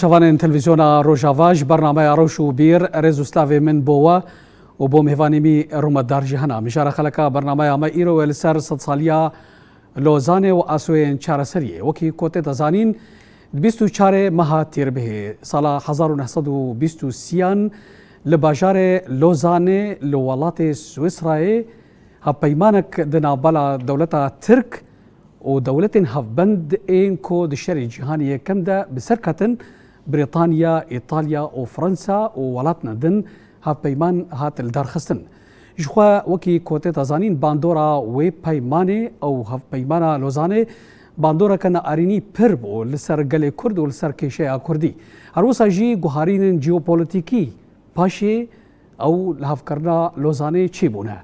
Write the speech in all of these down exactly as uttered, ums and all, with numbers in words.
Çavanên Televîzyona Rojava, ji bernameya Rewş û Bîr, rêz û slavê min bo we û bo mêvanê me rûmetdar jî hene. Mijara xeleka bernameya me îro e li ser sedsaliya Lozanê û asoyên çareseriyê. Wekî ku tê de zanîn, di bîst û çarê meha Tîrbihê sala hezar û neh sed û bîst û sêyan li bajarê Lozanê li welatê Swîsrayê hevpeymanek di navbera dewleta Tirk û dewletên hevbend ên ku di şerê cîhanê yekem de bi ser ketin, Brîtanya, Îtalya û Fransa û welatên din hevpeyman hat lidarxistin. Jixwe wekî ku tê de zanîn, bandora wê peymanê ew hevpeymana Lozanê bandoreke nearînî pir bû li ser gelê Kurd û li ser kêşeya Kurdî. Her wisa jî guharînên jeopolîtîkî paşê ew lihevkirina Lozanê çêbûne.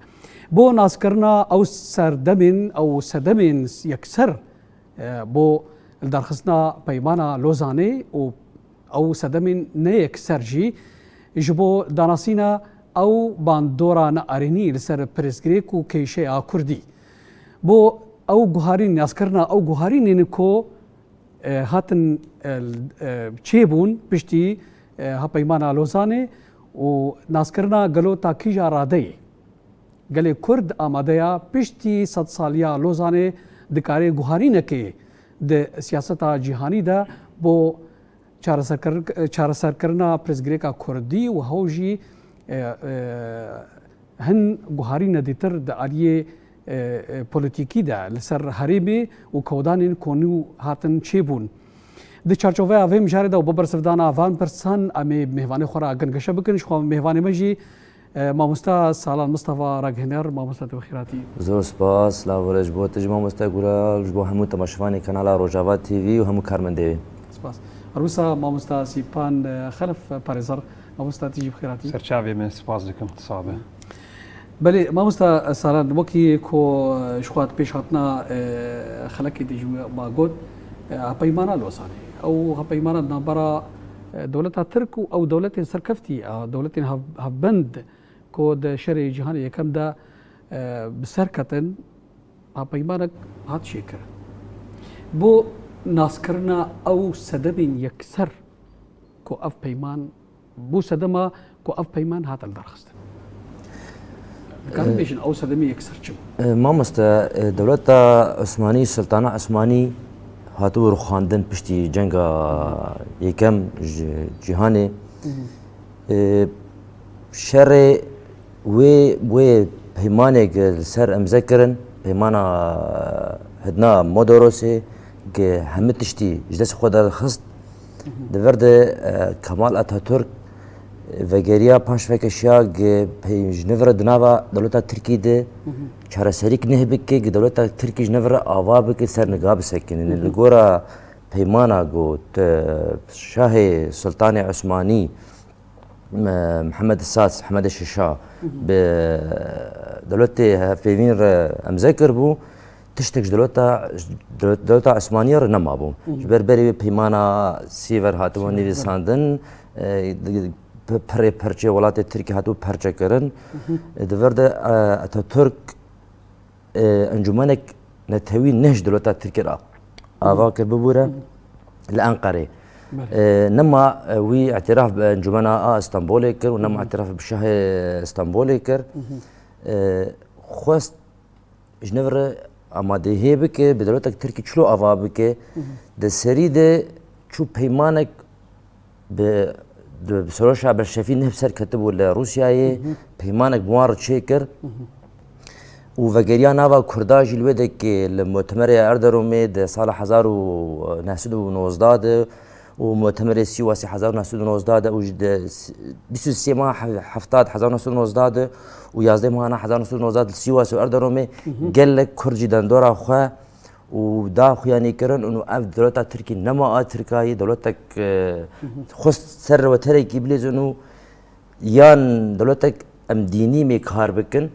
Bo naskirina ew serdemên, ew sedemên yekser, e, bo lidarxistina peymana Lozanê û ew sedemên ne yekser jî ji bo danasîna ew bandora nearînî li ser pirsgirêk û kêşeya Kurdî. Bo ew guharîn, naskirina ew guharînên ku e, hatin, e, e, çêbûn piştî, e, Hevpeymana Lozanê û naskirina gelo ta kîja radeyê. Gelê Kurd amade ya piştî sedsaliya Lozanê dikare guharînekê di siyaseta cîhanî de bo çareserkir-, çareserkirina pirsgirêka Kurdî û hew jî, e, e, hin guharîne dîtir di aliyê, e, e, polîtîkî de li ser herêmê û kewdanên ku nû hatin çêbûn. Di çarçoveya vê mijarê de û bo bersivdana van pirsan em ê mêvanê xwe re gengeşe bikin. Ji xwe mêvanê me jî, e, mamosta Salan Mistefa ragihener. Mamosta, tu bi xêr hatî. Zor spas, silav û rêz ji bo tu jî mamosta Gural, ji bo hemû temaşevanê kanala Rojava T V û hemû karmendê wê. Spas. Her wisa mamosta Sîpan, e, Xelef, e, parêzer. Mamosta, tu jî bi xêr hatî. Serçavê min, spas dikim, tu sax be. Belê, mamosta Salan, wekî ku, e, ji xwe hat pêş hatina, e, xelekê de jî we ma got, e, Hevpeymana Lozanê. Ew hevpeymana di navbera, e, dewleta Tirk û ew dewletên serkeftî, e, dewletên hev-, hevbend ku di şerê cîhanê yekem de, e, bi ser ketin, hevpeymanek hat çêkirin. Bo naskirina ew sedemên yekser ku ev peyman bû sedema ku ev peyman hate lidarxistin. Dikarin Ee, bêjin ew sedemê yekser çi bû? Ee, mamoste, e, dewleta Osmanî, Sultana Osmanî hatibû rûxandin piştî cenga yekem ji cîhanê. Hı hı. Ee, şerê wê, wê peymanê gi li ser imze kirin, peymana hidna Modorosê, gi hemî tiştî ji destê xwe derxist. Di vir de, e, Kemal Atatürk, e, vegeriya paş vekeşiya gi pey-, ji nivre di nava dewleta Tirkî de çareserîk neh bike, gi dewleta Tirkî ji nivre ava bike, ser niga bisekine. Li gora peymana got, e, Şahê Sultanê Osmanî, Me-, Mihemed Sas, Mihemed Şeşa bi dewletê hevpeyvîn re emze kiribû, tiştek ji dewleta, dewleta Osmaniye re nemabû. Ji ber berê wê peymana Sîver hatibû nivîsandin, e, di-, pe-, pirê perçê welatê Tirkî hatibû perçe kirin. E, di vir de, e, Atatürk e, encûmenek netewî neh ji dewleta Tirkiyê re ava kir bibûre li Enqerê. Belê. E, nema, e, wî îtiraf bi encûmena a Stenbolê kir û nema îtiraf bi şahê Stenbolê kir. E, xwest ji nivre amadehiyê bike, bi dewletek Tirkî çilo ava bike. Di serî de çû peymanek bi, bi, bi Şoreşa Belşefî neh bi ser ketibû li Rûsyayê, peymanek bi wan re çêkir. Û vegeriya nava Kurda jî li wê dekê li mutemerê Erderomê di sala hezar û neh sed û nozdeh de û mutemerê Sîwasê hezar û neh sed û nozdeh de û ji di s-, bîst û sê meha he-, heftad hezar û neh sed û nozdeh de û yazdeh meha hezar û neh sed û nozdeh de li Sîwas û Erderomê gelek Kurd jî dendora xwe û da xuyanî kirin û ev dewleta Tirkî nema a Tirkayî, dewletek, e, xwest ser weterekî bilêzin û yan dewletek em dînî mê kar bikin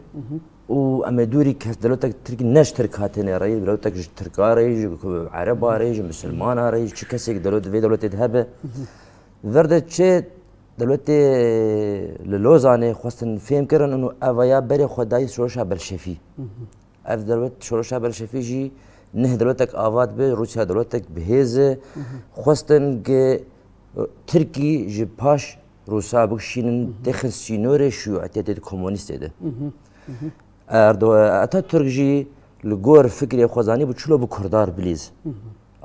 û em ê dûrî kes dewletek Tirkî ne ji Tirk hatine reyî, dewletek ji Tirka reyî, ji Ereba reyî, ji Misilmana reyî, çi kesek dewlet, vê dewletê de hebe. Ver de çi dewletê li Lozanê xwestin fêm kirin û ev ya berê xwe dayî şoreşa Belşefî. Ev dewlet, şoreşa Belşefî jî neh dewletek ava dibe, Rûsya dewletek bi hêz e. Xwestin ki Tirkî ji paş Rûsa bikişînin têxin sînorê şûîtiyê tê di komunîstê de. Erdo-, Atatürk jî li gor fikrê xwe zanî bû çilo bi Kurdar bilîz.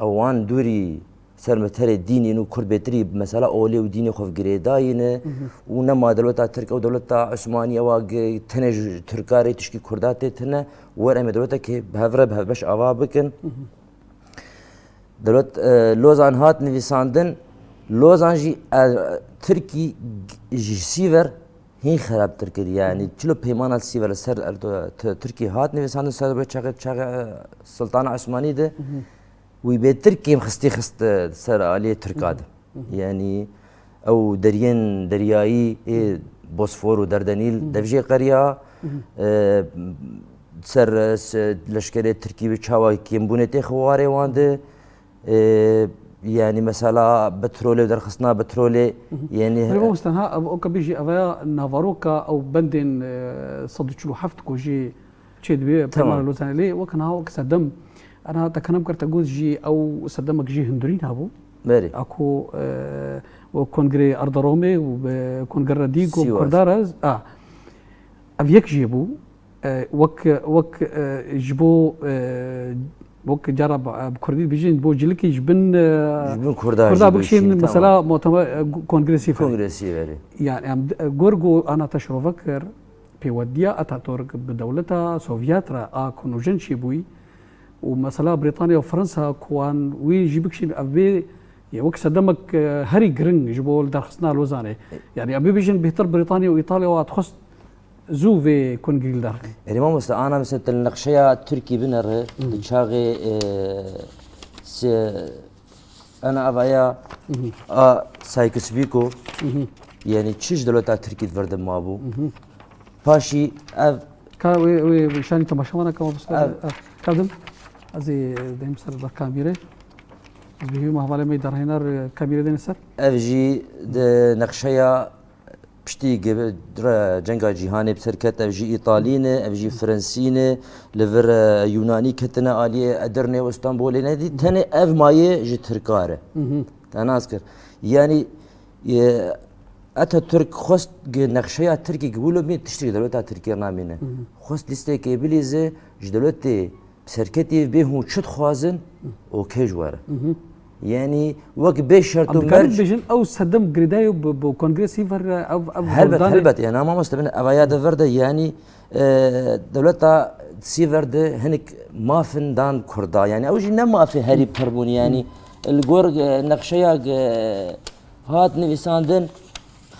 Ew wan dûrî ser meterê dînî û Kurd bêtirî mesela olê û dînê xwe girêdayî ne û nema dewleta Tirk ew dewleta Osmanî ewa gi-, tenê ji Tirka rê tişkî Kurda tê tine, wer em ê dewletekê bi hev re bi hevbeş ava bikin. Dewlet, e, Lozan hat nivîsandin, Lozan jî, e, Tirkî g-, ji Sîver hîn xerabtir kir. Yani çilo peymana Sîver li ser Erdo-, T-, Tirkî hat nivîsandin ser wê çaxê, çaxê, e, Sultana Osmanî de wî bêtir kêm xistî xist, e, ser aliyê Tirka de. Yani ew deriyên deryayî ê Bosfor û Derdenîl dev jê qeriya, e, ser, e, s-, leşkerê Tirkî bi çawa kêmbûnê tê xewarê wan de, e, yani mesela petrolê û derxistina petrolê, yani Belê mamoste, ha, ev, oka bijî, ev ya navaroka ew bendên, e, sed û çil û heft ku jî çê dibe Tamam. Peymana Lozanê lê, wek niha wek sedem, ana te kenem kir te got jî ew sedemek jî hundirîn hebû. Berê. A ku, e, wek kongrê Erderomê û bi kongrê dî ku Sîwas. Kurdara, a, ev yek jî bû. E, wek, wek, e, ji bo, e, wek cara bi, bi kurdî dibêjin, bo cilikê ji bin, e, Ji bin Kurda Kurda jî bikişîn, bikişîn, mesela tamam. Motema, e, kongrê Sîferê. Kongrê Sîferê. Yani em, e, gor ku ana te şirove kir, pêwendîya Atatürk bi dewleta Sovyet re a ku nûjen çêbûyî û mesela Brîtanya û Fransa ku wan wî jî bikişîn, ev bê yê wek sedemek, e, herî giring ji bo li derxistina Lozanê. Yani em bibêjin bêhtir Brîtanya û Îtalya wa dixwest zû vê kongirî li dar xin. Erê mamoste, ana mesela te li nexşeya Tirkî binere, di çaxê, e, se-, ana avaya a Sykes-Picot, yani çi ji dewleta Tirkî di vir de mabû. Paşî ev Ka wê, wê şanî temaşevana ka mamoste. Ev. Ev. Kadim, ez ê deyim ser ber kamîrê. Ez bihîvî me hevalê me derhêner, e, kamîrê dêne ser. Ev jî di nexşeya Piştî ge-, re-, cenga cîhanê bi ser ket, ev jî Îtalî ne, ev jî Fransî ne, li vir, e, Yûnanî ketine aliyê Edirnê û Stenbolê ne, dî tenê ev mayê ji Tirka re. Te nas kir. Yanî, e, Atatürk xwest gi nexşeya Tirkî gi wilo bî tiştî dewleta Tirkî re namîne. Xwest lîstekê bilîze ji dewletê Serketî bê hûn çi dixwazin, okey ji we re. Yanî wek bê şert û merc. Em dikarin bêjin ew sedem girêdayî bi, bi kongrê Sîver re ev, ev Helbet, goldanê. Helbet. Yanî ama mamoste bin evaya de vir de yanî, e, dewleta Sîver de hinik mafin dan Kurda. Yanî ew jî ne mafê herî pir bûn yanî. Li gor, e, nexşeya, e, hat nivîsandin,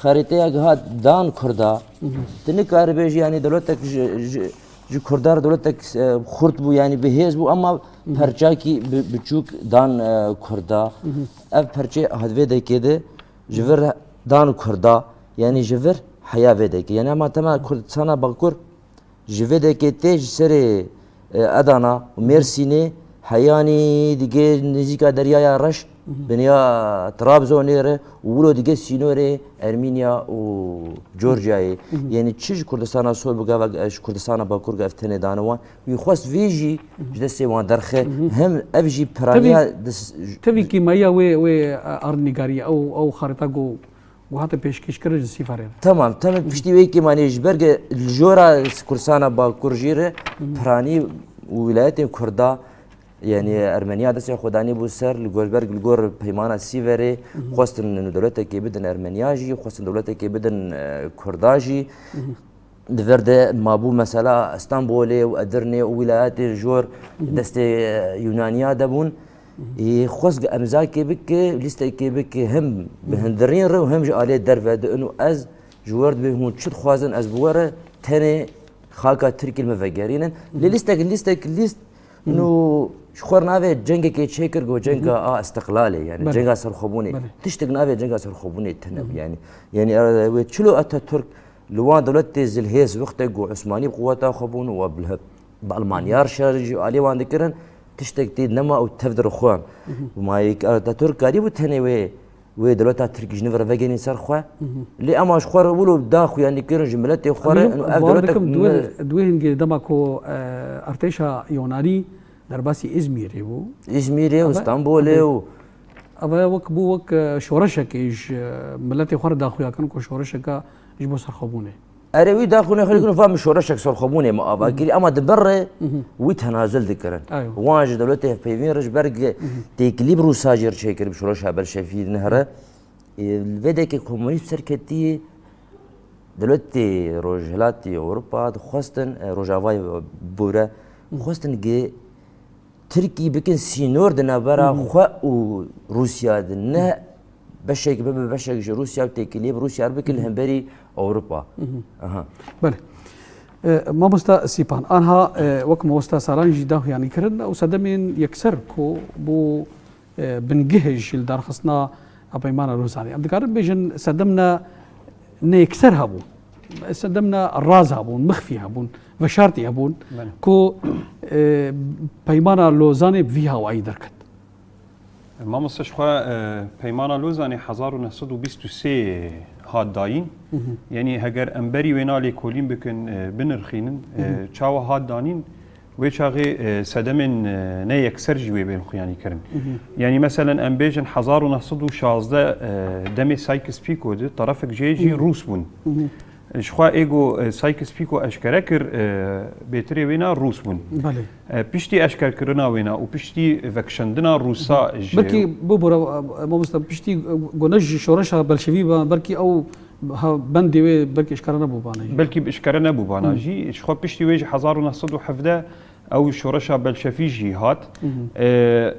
xerîteyek hat dan Kurda. Tu nikaribêjî, yanî dewletek ji, ji, ji Kurda re dewletek, e, xurt bû, yanî bi hêz bû, ama perçakî bi, biçûk dan, e, Kurda. Ev perçe hat vê dekê de ji vir dan Kurda, yanî ji vir heya vê dekê. Yanî ama tema Kurdistana Bakur, Ji vê dekê tê ji serê, e, Edana û Mêrsînê heyanî digê nêzîka Deryaya Reş, biniya Trabzonê re û wilo digê sînorê Ermînya û Georgiyayê. Yanî çi ji Kurdistana Sor bigava, e, ji Kurdistana Bakur gav tenê dane wan. Wî xwest vê jî ji destê wan derxe. Hem ev jî piraniya Tevî, dis- tevî kîmaya wê, wê, e, ardnîgarî, ew, ew xarita ku û hate pêşkêşkirin ji Sîfarê re. Temam, temam piştî wê kêmanê ji ber ge li jora Kurdistana Bakur jî re piranî û wîlayetên Kurda, yanî Ermeniya destê xwe danî bû ser, li gor ber, li gor peymana Sîverê xwestin dewletekê bidin Ermeniya jî, xwestin dewletekê bidin, e, Kurda jî. Di vir de mabû mesela Stenbolê û Edirnê û wîlayetên jor destê, e, Yûnaniya de bûn. Ê, xwest emzakê bike, lîstekê bike, hem bi hundirîn re û hem ji aliyê derve de. Û ez ji we re dibêm hûn çi dixwazin, ez bi we re tenê xaka Tirkî li min vegerînin. Lê lîstek, lîstek, lîst, û ji xwe re navê cengekê çêkir, got cenga a istiqlalê, yani Belê. Cenga serxwebûnê. Belê. Tiştek navê cenga serxwebûnê tune, yani. Yani, e, wê çilo Atatürk li wan dewletê zilhêz wextê ku Osmanî bi quweta xwe bûn û bi, bi Almanya re şer ji aliyê wan dikirin, tiştek tê nema û tev dirixwe. Mayê Atatürk karîbû tenê wê, wê dewleta Tirkî ji nû ve re vegerîn ser xwe. Lê ema ji xwe re wilo da xuyanî kirin ji miletê xwe re, Em û ev bawer dewletek dikim, mi- duwê, duwê hingê dema ku, e, artêşa Yonanî derbasî Îzmîrê bû. Îzmîrê û Stenbolê û Ev wek bû wek, e, şoreşekê ji, e, miletê xwe re daxuya kirin ku şoreşeke ji bo serxwebûnê. Erê, wî daxuya xwe kirin, va min şoreşek serxwebûnê me ava kirî, ama di ber re wî tenazul dikirin. Eywa. Wan ji dewletê hevpeyvîn re ji ber gi têkilî bi Rûsa jê re çêkir bi şoreşa Belşevî di nehre. E, li vê dekê komunîst serketiyê dewletê Rojhilatê Ewropa dixwestin, e, Rojavayê bûre, dixwestin gi Tirkî bikin sînor di navbera xwe û Rûsya de, ne beşek bibe beşek ji Rûsya û têkiliyê bi Rûsya re bikin li hemberî Ewropa. Aha. Belê. E, mamosta Sîpan, anha, e, wek mamosta Salan jî daxuyanî kirin, ew sedemên yekser ku bû, e, bingehê jî li darxistina Hevpeymana Lozanê. Em dikarin bêjin sedem ne, ne yekser hebûn. Sedem ne raz hebûn, mixfî hebûn, veşartî hebûn Belê. ku, e, Peymana Lozanê bi vî hawayî derket. Mamoste, ji xwe, e, Peymana Lozanê hezar û neh sed û bîst û sê hat dayîn. Hı hı. Yanî heger em berî wêna lêkolîn bikin, e, binirxînin, e, Hı hı. çawa hat danîn, wê çaxê, e, sedemên, e, ne yekser jî wê bên xuyanî kirin. Hı hı. Yanî meselen em bêjin hezar û neh sed û şazdeh, e, demê Sykes-Picot di, terefek jê jî Hı hı. Rûs bûn. Hı hı. Ji xwe ê ku, e, Sykes-Picot eşkere kir, e, bêtirê wêna Rûs bûn. Belê. E, piştî eşkerkirina wêna û piştî vekişandina Rûsa ji Belkî bibûre, e, mamoste, piştî, e, ku ne ji şoreşa Belşevî be, belkî ew ha bendê wê belkî eşkere nebûbane jî. Belkî bi eşkere nebûbana Hı. jî. Ji xwe piştî wê ji hezar û neh sed û hevdeh ew şoreşa Belşevî jî hat. Hı hı. E,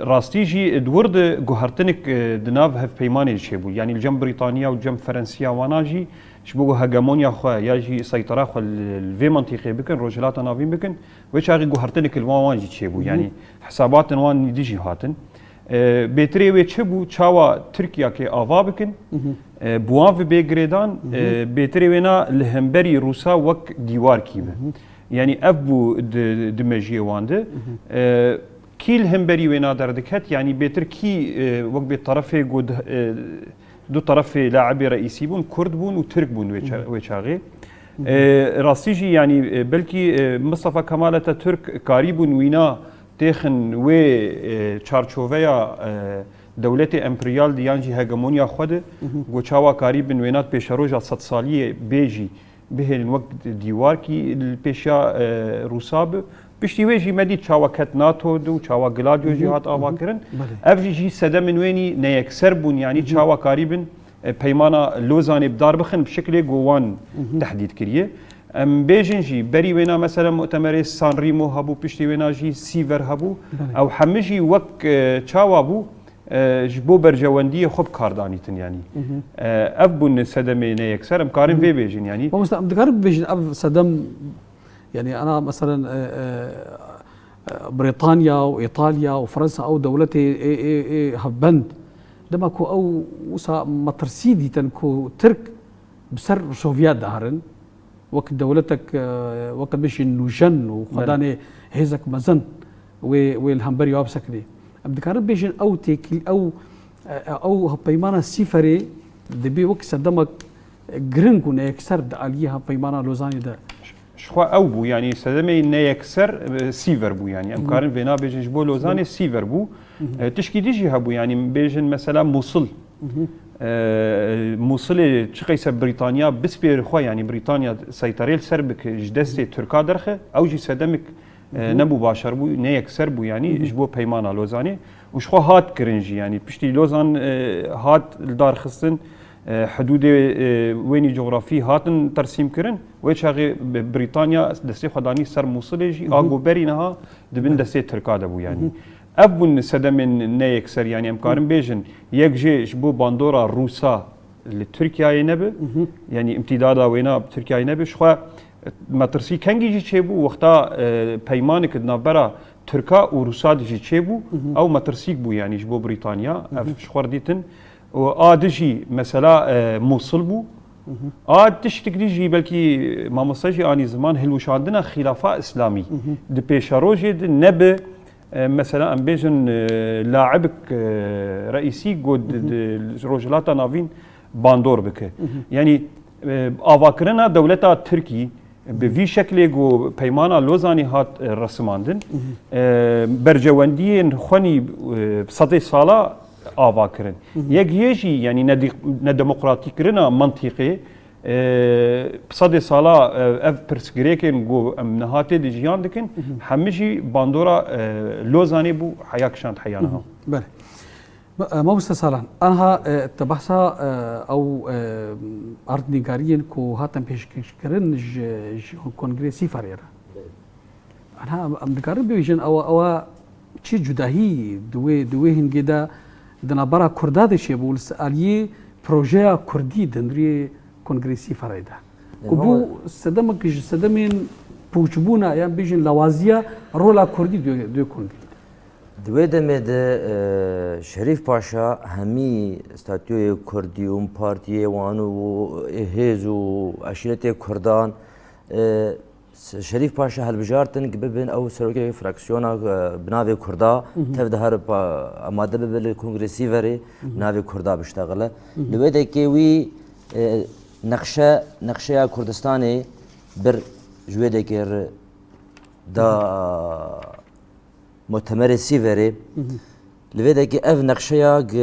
rastî jî di wir de guhertinik, e, di nav hevpeymanê çêbû. Yanî li cem Brîtanya û cem Ferensiya wana jî ji bo ku hegemonya xwe ya jî seytera xwe li, li vê mintîqê bikin, Rojhilata Navîn bikin, wê çaxê guhertinik li wan, wan jî çêbû. Hı hı. Yanî hesabatên wan dijî hatin. E, bêtirê wê çi bû? Çawa Tirkiyakê ava bikin? Hı hı. E, bi wan ve bê girêdan, Hı hı. e, bêtirê wêna li hemberî Rûsa wek dîwarkî be. Hı hı. Yanî ev bû di, di mejiyê wan de. Hı hı. E, kî li hemberî wêna derdiket? Yanî bêtir kî, e, wek bê terefê ku di, e, du terefê laibê reîsî bûn, Kurd bûn û Tirk bûn wê ça-, Hı hı. wê çaxê. Hı hı. E, rastî jî, yanî, e, belkî, e, Mustafa Kemal Atatürk karîbûn wîna têxin wê, e, çarçoveya, e, dewletê emperyal di yan jî hegemonya xwe de, Hı hı. ku çawa karîbin wênat pêşeroja sedsaliyê bê jî bihêlin wek dîwarkî li pêşiya, e, Rûsa bi. Piştî wê jî me dît çawa ket NATO de û çawa Gladio jî Hı hı. hat Hı hı. avakirin. Belê. Ev jî, jî sedemên wênî neyekser bûn, yanî Hı hı. çawa karîbin, e, Peymana Lozanê bi dar bixin bi şiklê ku wan Hı hı. tehdît kiriye. Em bêjin jî, berî wêna mesela mutemerê San Remo hebû, piştî wêna jî Sîver hebû. Belê. Ew hemî jî wek, e, çawa bû, e, ji bo berjewendiyê xwe bi kar danîtin, yanî. Hı hı. E, ev bûn sedemê neyekser, em karin Hı hı. vê bêjin, yanî. Mamoste, em dikarin bibêjin ev sedem, yanî ana, meselen, e, e, e, Brîtanya û Îtalya û Fransa, ew dewletê ê, ê, ê hevbend, dema ku ew wisa metirsî dîtin ku Tirk bi ser Sovyet diherin, wek dewletek, e, wek bêjin nûjen û Belê. xwedanê hêzek mezin wê, wê li hemberî wa bisekinê. Em dikarin bêjin ew têkil-, ew, e, ew hevpeymana Sîferê dibê wek sedemek giring û neyekser di aliyê hevpeymana Lozanê de. Ji xwe ew bû, yanî sedemê neyekser, e, Sîver bû, yanî em Hı hı. karin vêna bêjin ji bo Lozanê Hı. Sîver bû. Hı hı. E, tişkî dî jî hebû, yanî bêjin mesela Mûsil. Hı hı. E, Mûsilê çiqeyse Brîtanya bispêre xwe, yanî Brîtanya seyterê li ser bike, ji destê Tirka derxe, ew jî sedemik, e, Hı hı. nebû başar bû, ne yekser bû, yanî Hı hı. ji bo peymana Lozanê. Û ji xwe hat kirin jî, yanî piştî Lozan, e, hat li dar xistin, e, hidûdê, e, wênî cografî hatin tersîm kirin. Wê çaxê Bi-, Brîtanya destê xwe danî ser Mûsilê jî, Hı hı. a ku berî niha di bin Belê. destê Tirka de bû, yanî. Hı hı. Ev bûn sedemên ne yekser, yanî em karin Hı. bêjin, yek jê ji bo bandora Rûsa li Tirkiyeyê nebe, Hı hı. yanî îmtîdada wêna bi Tirkiyeyê nebe. Ji xwe metirsî kengî jî çêbû, wexta, e, peymanek di navbera Tirka û Rûsa de jî çêbû, Hı hı. ew metirsîk bû, yanî ji bo Brîtanya, Hı hı. ev ji xwe re dîtin. Û a di jî mesela, e, Mûsil bû. Hı hı. A tiştik dî jî belkî mamoste jî anî ziman, hilweşandina Xîlafa Îslamî Hı hı. di pêşerojê de nebe, e, mesela em bêjin, e, laibik, e, reîsî ku di, Hı hı. di Rojhilata Navîn bandor bike. Hı hı. Yanî, e, avakirina dewleta Tirkî bi Hı hı. vî şeklê ku peymana Lozanî hat, e, resimandin, Hı hı. e, bercewendiyên xwenî, e, sedê sala ava kirin. Yek yê jî, yanî nedi-, nedemokratîkkirina mantîqê, e, bi sedê sala, e, ev pirsgirêkên ku em niha tê de jiyan dikin, hemî jî bandora, e, Lozanê bû, heya kişand heya niha. Belê. Ma-, e, Mamoste Salan, anha, e, te behsa, e, ew, e, erdnîgariyên ku hatin pêşkêşkirin ji, ji kongrê Sîfarê re. Anha em, em dikarin bibêjin ewa, ewa çi cudahî di wê, di wê hingê de di navbera Kurda de çêbû, li aliyê projeya Kurdî di nirê kongrê Sîfarê de. Ku bû sedemek ji sedemên pûçbûna, yan bêjin lawaziya rola Kurdî di wê, di wê kongrê de. Di wê demê de, e, Şerîf Paşa hemî statûyê Kurdî û partiyê wan û hêz û eşîretê Kurdan, e, Şerîf Paşa hilbijartin ku bibin ew serokê fraksiyona, e, bi navê Kurda, tev de her pa-, amade bibe li Kongrê Sîverê, navê Kurda biştexile. Li wê dekê wî, e, nexşe, nexşeya Kurdistanê bir ji wê dekê re da Mutemerê Sîverê. Li vê dekê ev nexşeya g-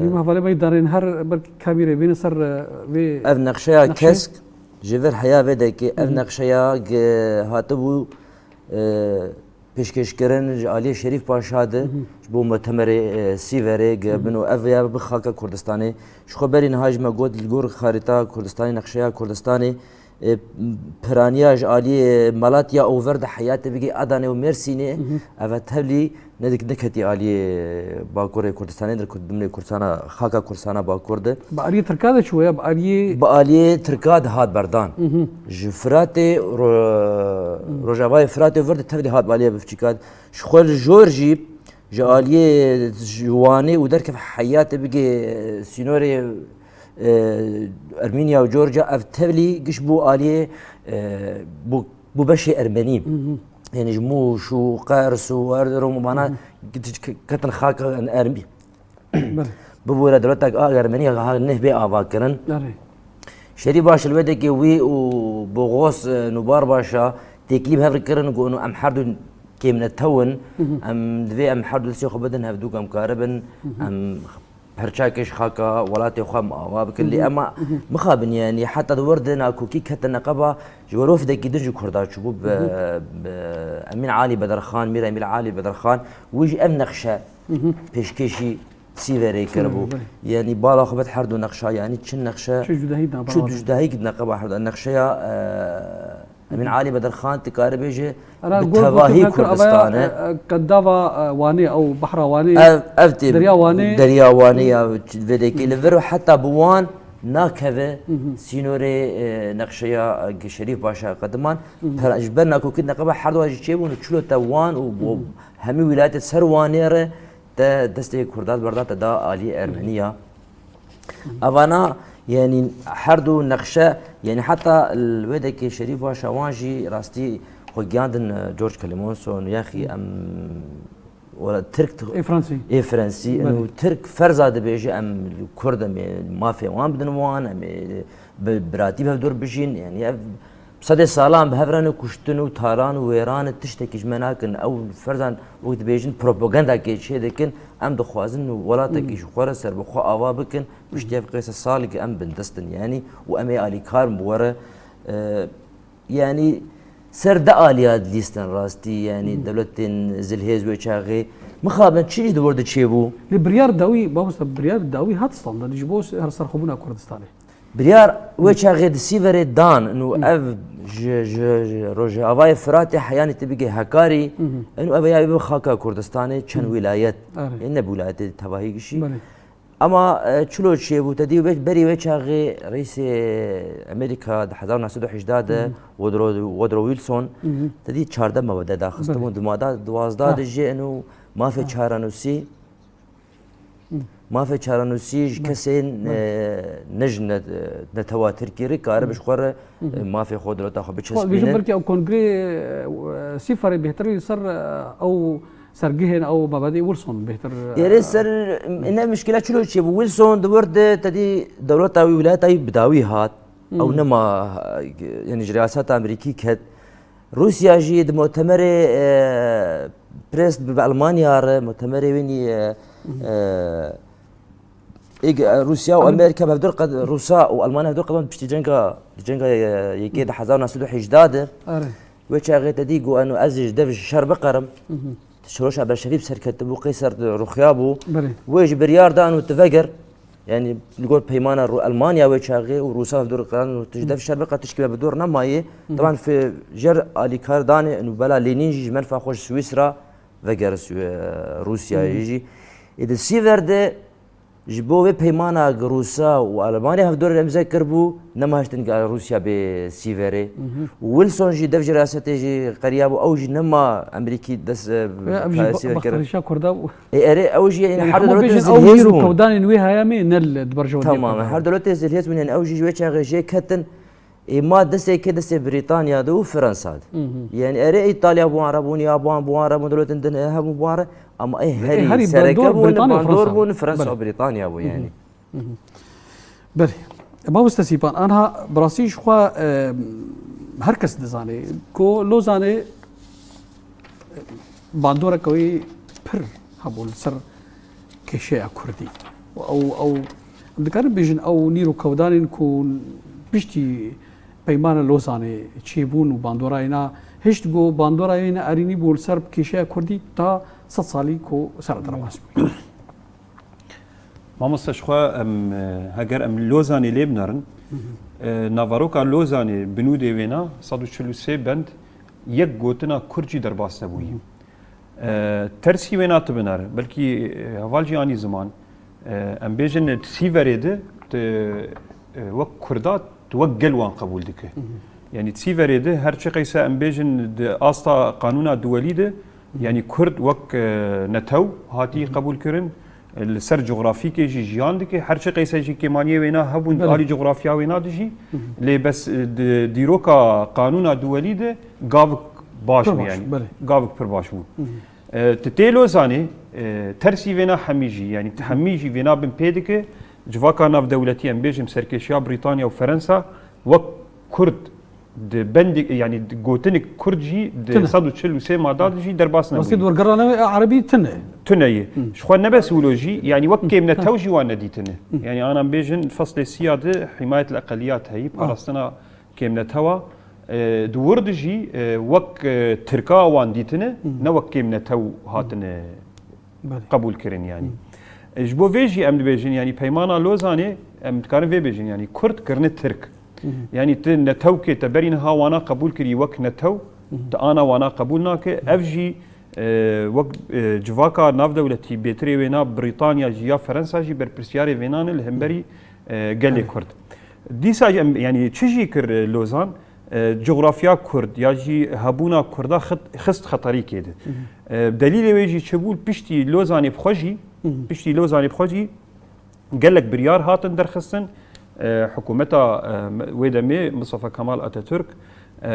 Em hevalê me darên her ber kamîrê bîne ser, e, vê ev nexşeya nexşeyê. Kesk ji vir heya vê dekê ev nexşeya g- hatibû, e, pêşkêşkirin ji aliyê Şerîf Paşa de ji bo Mutemerê, e, Sîverê g- bin û ev ya bi xaka Kurdistanê. Ji xwe berî niha ji me got li gor xarîta Kurdistanê, nexşeya Kurdistanê, e, piraniya ji aliyê Malatya û vir de heyatê bigê Adanê û Mêrsînê, ev e tevlî nedik-, neketî aliyê Bakurê Kurdistanê, di Kurd-, dimrê Kurdistana, xaka Kurdistana Bakur de. Bi aliyê Tirka de çûye, bi aliyê Bi aliyê Tirka de hat berdan. Ji Firatê, ro-, Rojavayê Firatê vir de tevlî hat bi aliyê Bifçîka de. Ji xwe li jor jî ji aliyê ji Wanê û derkev heyatê bigê sînorê e, Ermînya û Georgia ev tevlî giş bû aliyê, e, bû, bû beşê Ermenî. Yanî ji Mûş û Qers û Erzurum û mana ketin xaka Ermî. Belê. Bibûre dewletek a Ermenî ha neh bê ava kirin. Erê. Şerî baş li wê dekê wî û Boxos, e, Nûbar Başa têkilî bi hev re kirin ku em her du kêmnetew in. Em divê em her du destê xwe bidin hevdû ku em karibin. Em perçakê ji xaka welatê xwe em ava bikin. Lê ema mixabin, yanî heta di wir de nakokî ketin neqeba ji werof dekî din ji Kurda çûbû bi, bi Emîn Alî Bedirxan, Mîr Emîn Alî Bedirxan, wî jî ev nexşe pêşkêşî Sîverê kiribû. Belê. Yanî bala xwe bid her du nexşa, yanî çi nexşe, çi cudahî di neqeba her du nexşeya, e, Emîn Alî Bedirxan dikare bêje bi tevahî Kurdistan e. Qedava, e, Wanê, ew behra Wanê, ev, ev tê Derya Wanê. Derya Wanê ya vê dekê li vir heta bi wan nakeve sînorê, e, nexşeya, e, Şerîf Paşa qediman. Ji ber nakokî neqeba her du jî çêbûn û çilo te wan û bo hemî wîlayetê ser Wanê re te destê Kurda berda te da alî Ermeniya. Evana, yanî her du nexşe, yanî heta li wê dekê Şerîf Paşa wan jî rastî xwe giyandin, e, George Clemenceau, yaxî em wala Tirk Ê Fransî. Ê Fransî, belê. Û Tirk ferza dibêje em Kurd em ê mafê wan bidin wan, em ê bi biratî bi hev dûr bijîn, yanî ev Sedê salan bi hev re ne kuştin û talan û wêran e, tiştekî ji me nakin. Ew ferzan wek dibêjin propagandakê çê dikin, em dixwazin welatekî ji xwe re serbixwe ava bikin, piştî ev qê sed salekî em bindest in, yanî û em ê alîkar in bi we re, e, yanî ser de aliya dilîstin rastî, yanî dewletên zilhêz wê çaxê mixabin çi ji di wir de çêbû. Lê biryar dawî, mamoste, biryar dawî hat standin ji bo her serxwebûna Kurdistanê. Biryar wê çaxê di Sîverê dan û ev ji, ji, ji Rojavayê Firatê heyanî te bigê Hekarî, û ev ya bi xaka Kurdistanê çend wîlayet. Erê. Ê ne bi wîlayetê tevahî gişî. Belê. Ama, e, çilo çêbû, te dî wê, berî wê çaxê reîsê Amerîka di hezar û neh sed û hejdeh de Woodrow, Woodrow Wilson, te dî çardeh mabede daxistibûn, di mada duwazdeh de jî eno mafê çarenûsî. Mafê çarenûsî ji kesên, e, ne ji ne-, netewa Tirkî re karibe ji xwe re, e, mafê xwe, dewleta xwe biçespîne. Belkî ew kongrê, e, Sîfarê bêhtir li ser, e, ew sergihên ew mabedê Wilson bêhtir, e, Yerê ser, e, ne mişkila çilo çêbû. Wilson di wir de te dî dewleta wî, wîlayeta wî bi dawî hat. Ew nema, e, yanî ji riyaseta Amerîkî ket. Rûsya jî di mutemerê, e, Prest bi, bi Elmanya re, mutemerê wînî, e, E, êg-, Rûsya û Amerîka bi hevdor qed, Rûsa û Almanya hevdor qedon piştî cenga, cenga, e, yekê di hezar neh sed û hejda de. Erê. Wê çaxê te dî got, eno ez ji dev ji şer biqerim. Şoreşa Belşevî bi ser ketibû, qey ser ruxiya bû. Belê. Wê ji biryar da eno tu veger. Yani li gor peymana Ru-, Almanya wê çaxê û Rûsa hevdor qeran û tu ji dev şer biqer tişkî me bi dor nemayê. Teban fe-, jer alîkardanê û bela Lênîn jî ji menfa xwe ji Swîsra veger Swî-, Rûsyayê jî. Ê di Sîver de ji bo vê peymana gi Rûsa û Almanya hevdor imze kiribû, nema hiştin gi Rûsya bê Sîverê. Û Wilson jî dev ji riyasetê jî qeriya bû, ew jî nema Emerîkî dest, e, Ve ev jî Sîver kir. Bexterîşa Kurda bû. Ê, erê, ew jî, yani, her hemû dewletê bêjin ew zilhêz nîr û bûn. Kewdanên wê heyamê ne li di berjewendiyê. Tamam, Kurdan. Her dewletê zilhêz bûn, yani, ew jî ji wê çaxê jê ketin. Ê, ma destê kê, destê Brîtanya de û Fransa de. Yani, erê, Îtalya bi wan re bûn, ya bi wan, bi wan re bûn, dewletên din, e, hebûn bi wan re. Ama ê, herî, herî sereke bûn, Brîtanya û bandor Fransa. Bûn, Fransa û Brîtanya bû, yani. Belê. Mamoste Sîpan, anha bi rastî ji xwe, e, her kes dizane ku Lozanê, e, bandoreke wî pir hebû li ser kêşeya Kurdî. Û ew, ew, em dikarin bêjin ew nîr û kewdanên ku piştî peymana Lozanê çêbûn û bandora wêna hişt ku bandora wêna erînî bû li ser kêşeya Kurdî ta sed salî ku ser derbas bû. Mamoste, ji xwe em, e, heger em Lozanê lê binerin, e, naveroka Lozanê binûdê wêna sed û çil û sê bend yek gotina Kurd jî derbas nebûyî. E, tersî wêna tu biner, belkî, e, heval jî anî ziman, e, em bêjin di Sîverê de tu, e, wek Kurda tu wek gel wan qebûl dike. Yani Sîverê de her çi qeyse em bêjin di asta qanûna duwelî de, yani Kurd wek, e, netew hatî qebûl kirin, e, li ser cografîkê jî jiyan dike. Her çi qeyse jî kêmaniyê wêna hebûn, belê, alî cografya wêna dijî. Lê bes, e, di dîroka qanûna duwelî de gavik baş bû, yani. Belê. Gavik pir baş bû. E, tu tê Lozanê, e, tersî vêna hemî jî, yani tu hemî jî vêna bin pê dike, civaka navdewletî, em bêjin serkêşiya Brîtanya û Ferensa wek Kurd di bendê, yani di gotinik Kurd jî di sed û çil û sê mada de jî derbas nebûyî. Rastî di wergera navê erebî tune. Tune ye. Ji xwe ne bes wilo jî, yani wek kêmnetew jî wan nedîtine. Yani ana em bêjin feslê sî ya de himayet li eqeliyat heyî, parastina kêmnetewa, e, di wir de jî, e, wek, e, Tirka wan dîtine, ne wek kêmnetew hatine qebûl kirin, yani. E, ji bo vê jî em dibêjin, yani peymana Lozanê, em dikarin vê bêjin, yani Kurd kirine Tirk. Yani tu netewkê te berî niha wana qebûl kirî wek netew, tu ana wana qebûl nake. Ev jî, e, wek, e, civaka navdewletî bêtirê wêna Brîtanya jî ya Ferensa jî berpirsiyarê vênan e li hemberî, e, gelê Kurd. Dîsa jî em, yani çi jî kir, e, Lozan? E, cografya Kurd ya jî hebûna Kurda xit-, xist xeterîkê de. E, delîlê wê jî çi bû? Piştî Lozanê bi xwe jî, piştî Lozanê bi xwe jî gelek biryar hatin derxistin. E, hikûmeta, e, me-, wê demê Mustafa Kemal Atatürk, e,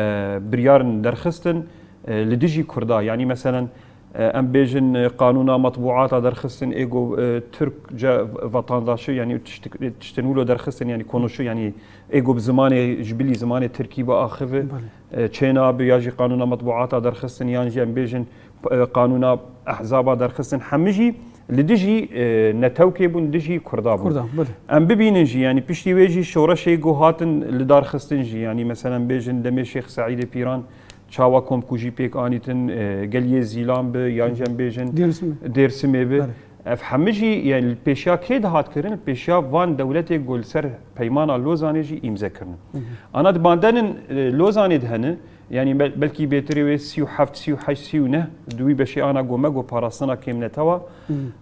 biryarin derxistin, e, li dijî Kurda. Yani meselen, e, em bêjin, e, qanûna metbuata derxistin, ê ku, e, Türkçe vatandaşı, yani tişt-, tiştin wilo derxistin, yani konuşu, yani ê ku bi zimanê, ji bilî zimanê Tirkî biaxive, e, çênabe, ya jî qanûna metbuata derxistin, yan jî em bêjin, e, qanûna ehzaba derxistin, hemî jî li dijî, e, netewkê bûn, dijî Kurda bûn. Kurda, belê. Em bibînin jî, yani piştî wê jî şoreşê ku hatin lidarxistin jî, yani meselen bêjin demê Şêx Seîdê Pîran, çawa komkujî pêk anîtin, e, geliyê Zîlan bi, yan jî em bêjin Dêrsimê. Dêrsimê bi. Belê. Ev hemî jî, yani, li pêşiya kê dihat kirin? Li pêşiya van dewletê ku li ser Peymana Lozanê jî îmze kirine. Ana di bandenin, e, Lozanê de hene, yani bel-, belkî bêtirê wê sî û heft, sî û heşt, sî û neh, di wî beşê ana ku me got parastina kêmnetewa.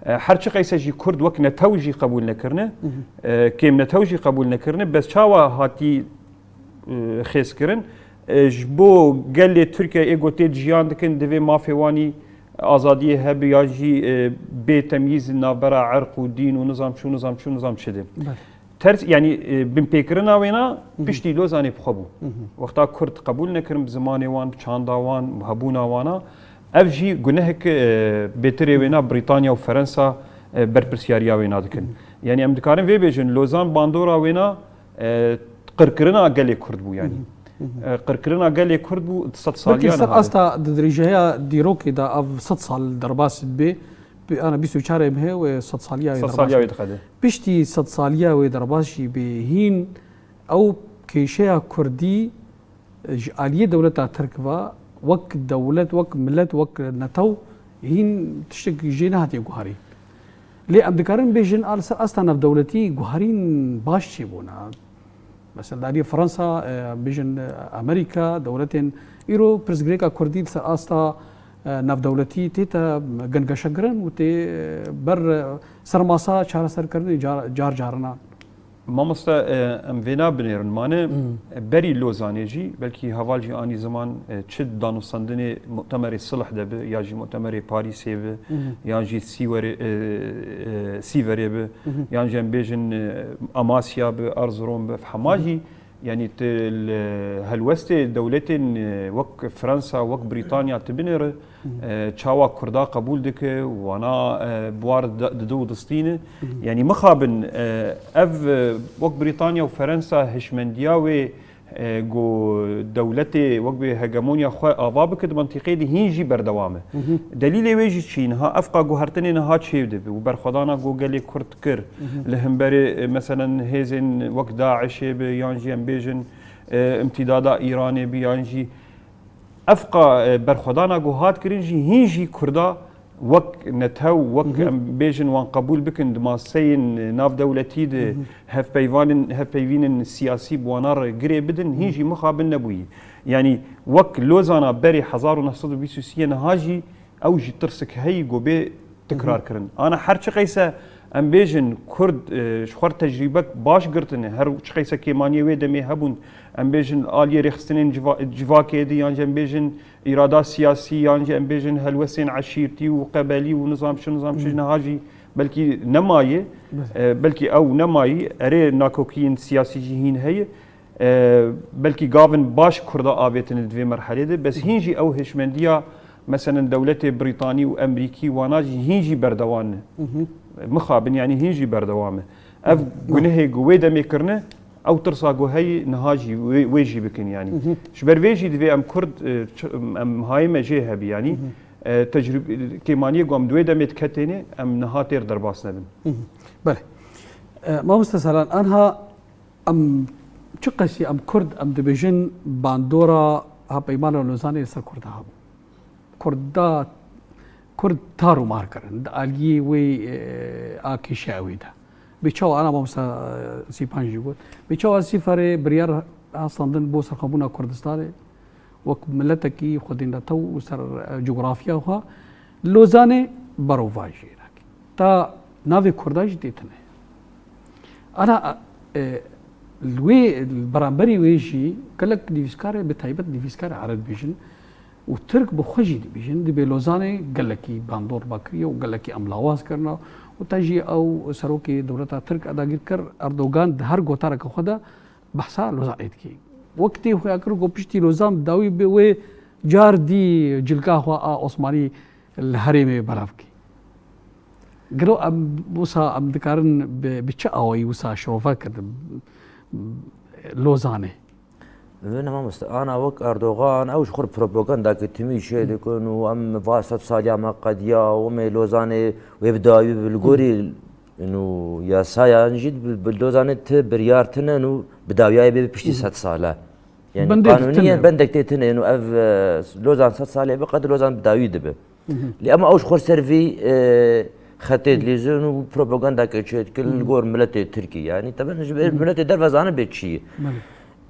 E, her çi qeyse jî Kurd wek netew jî qebûl nekirine, e, kêmnetew jî qebûl nekirine, bes çawa hatî e, xêz kirin. E, ji bo gelê Tirkiye ê ku tê jiyan dikin, divê mafê wanî azadiyê hebe ya jî, e, bê temyîz navbera erq û dîn û nizam çi û nizam çi û nizam çi de. Belê. Ters, yani, e, binpêkirina wêna piştî Lozanê bi xwe bû. Wexta Kurd qebûl nekirin bi zimanê wan, bi çanda wan, bi hebûna wana, ev jî gunehek, e, bêtirê wêna Brîtanya û Ferensa, e, berpirsiyariya wêna dikin. Yani em dikarin vê bêjin, Lozan bandora wêna e, qirkirina gelê Kurd bû, yani. E, qirkirina gelê Kurd bû, sed saliya niha. Belkî ser asta di dirêjeya dîrokê de ev sed sal derbas dibe, Bi-, ana bîst û çar em he wê sedsaliya wê Sedsaliya derbas wê diqede. Piştî sedsaliya wê derbas jî bê hîn ew kêşeya Kurdî ji aliyê dewleta Tirk ve wek dewlet, wek milet, wek netew hîn tiştek jê nehatiye guharî. Lê em dikarin bêjin a li ser asta navdewletî guharîn baş çêbûne. Mesela dariyê Fransa, e, bêjin, e, Amerîka, dewletên îro pirsgirêka Kurdî li ser asta, e, navdewletî tête gengeşekirin û tê, e, ber, e, ser masa çareserkirinê car, car carina. Mamoste, e, em vêna binêrin. Mane, Hmm. e, berî Lozanê jî, belkî heval jî anî ziman, e, çi danûstandinê mutemerê sulh de bi, ya jî mutemerê Parîsê bi, Mhm. yan jî Sîwerê, e, e, Sîverê bi, Mhm. yan jî em bêjin, e, Amasya bi, Erzurum bi, hema Mhm. jî, yanî tu li helwestê dewletên, e, wek Fransa, wek Brîtanya tu binêre, Mhm. e, çawa Kurda qebûl dike, wana, e, bi war di-, dide û distîne. Mhm. Yanî mixabin, e, ev, e, wek Brîtanya û Fransa hişmendiya wê, e, ku dewletê wek bê hegemonya xwe ava bike di mintîqê de hîn jî berdewam e. Mhm. Delîlê wê jî çi? Niha ev qaguhertinê niha çêdibe û berxwedana ku gelê Kurd kir Mhm. li hemberê, e, meselen hêzên wek DAIŞê bi yan jî em bêjin, e, îmtîdada Îranê bi yan jî Ev qa, e, berxwedana ku hat kirin jî hîn jî Kurda wek netew, wek Mhm. em bêjin wan qebûl bikin di maseyên, e, navdewletî de Mhm. hevpeyvanên, hevpeyvînên siyasî bi wana re girê bidin, hîn Mhm. jî mixabin nebûyî. Yanî wek Lozana berê hezar û neh sed û bîst û sê niha jî ew jî tirsik heyî ku bê tikrar kirin. Ana her çi qeyse em bêjin Kurd, e, ji xwe tecrîbek baş girtine, her çi qeyse kêmaniyê wê demê hebûn, em bêjin aliyê rêxistinên civa-, civakê di, yan jî em bêjin îrada siyasî, yan jî em bêjin helwestên eşîrtî û qebelî û nizam çi, nizam çi, Hmm. niha jî belkî nemayê, Belê. e, belkî ew nemayî, erê nakokiyên siyasî jî hîn heye. E, belkî gavin baş Kurda avêtine di vê merhelê de, bes hîn jî ew hişmendiya, meselen, dewletê Brîtanî û Emerîkî wana jî hîn jî berdewam e. Mhm. Mixabin, yanî hîn jî berdewam e. Ev Mhm. gunehê ku wê demê kirine, ew tirsa ku heyî niha jî wê, wê jî bikin, yanî. Mhm. Ji ber vê jî divê em Kurd, e, ç-, em hayê me jê hebî, yanî. Mhm. E, tecrûb-, kêmaniyê ku em di wê demê diketêne, em niha têr derbas nebin. Mhm. Belê. E, Mamoste Salan, anha Em çi qesî em Kurd, em dibêjin bandora Hevpeymana Lozanê li ser Kurda hebû. Kurda, Kurd tar û mar kirin di aliyê wê, e, a kêşeya wê de. Bê çawa ana mamosta, e, Sîpan jî got. Bê çawa Sîferê biryar hastandin bo serxwebûna Kurdistanê. Wek miletekî xwedî netew û ser, e, cografya xwe, Lozanê berovajî yê nakî. Ta navê Kurda jî tê tune. Ana, e, li wê, li beramberî wê jî gelek nivîskarê, bi taybet nivîskarê ereb dibêjin û Tirk bi xwe jî dibêjin, dibê Lozanê gelekî bandor vekiriye û gelekî em lawaz kirine û te jî ew serokê dewleta Tirk e dagîrker Erdogan di her gotareke xwe de behsa Lozanê dike. Wek tê xuya kir ku piştî Lozan bi dawî bi wê car dî cilka xwe a Osmanî li herêmê belav kê. Gelo em wisa em dikarin bi, bi çi awayî wisa şirove kirin Lozanê? Wê ne mamoste, ana wek Erdogan ew ji xwe propaganda ke timî çê dikin û em va sed saliya me qediya û em ê Lozanê wê bi dawî bi li gorî Û yasayan jî bi, bi Lozanê ti biryar tine û bi dawiyayê bê piştî Hı hı. sed sale. Yani Bendê qanûniyen tine. bendek tê tine û ev, e, Lozan sed salê bi qed Lozan bi dawî dibe. Hı hı. Lê ema ew ji xwe ser vî, e, xetê Hı. dilîzin û propaganda ke çê dikir Hı hı. li gor miletê Tirkî. Yani teben ji ber Hı hı. miletê derve zane bê çi ye. Belê.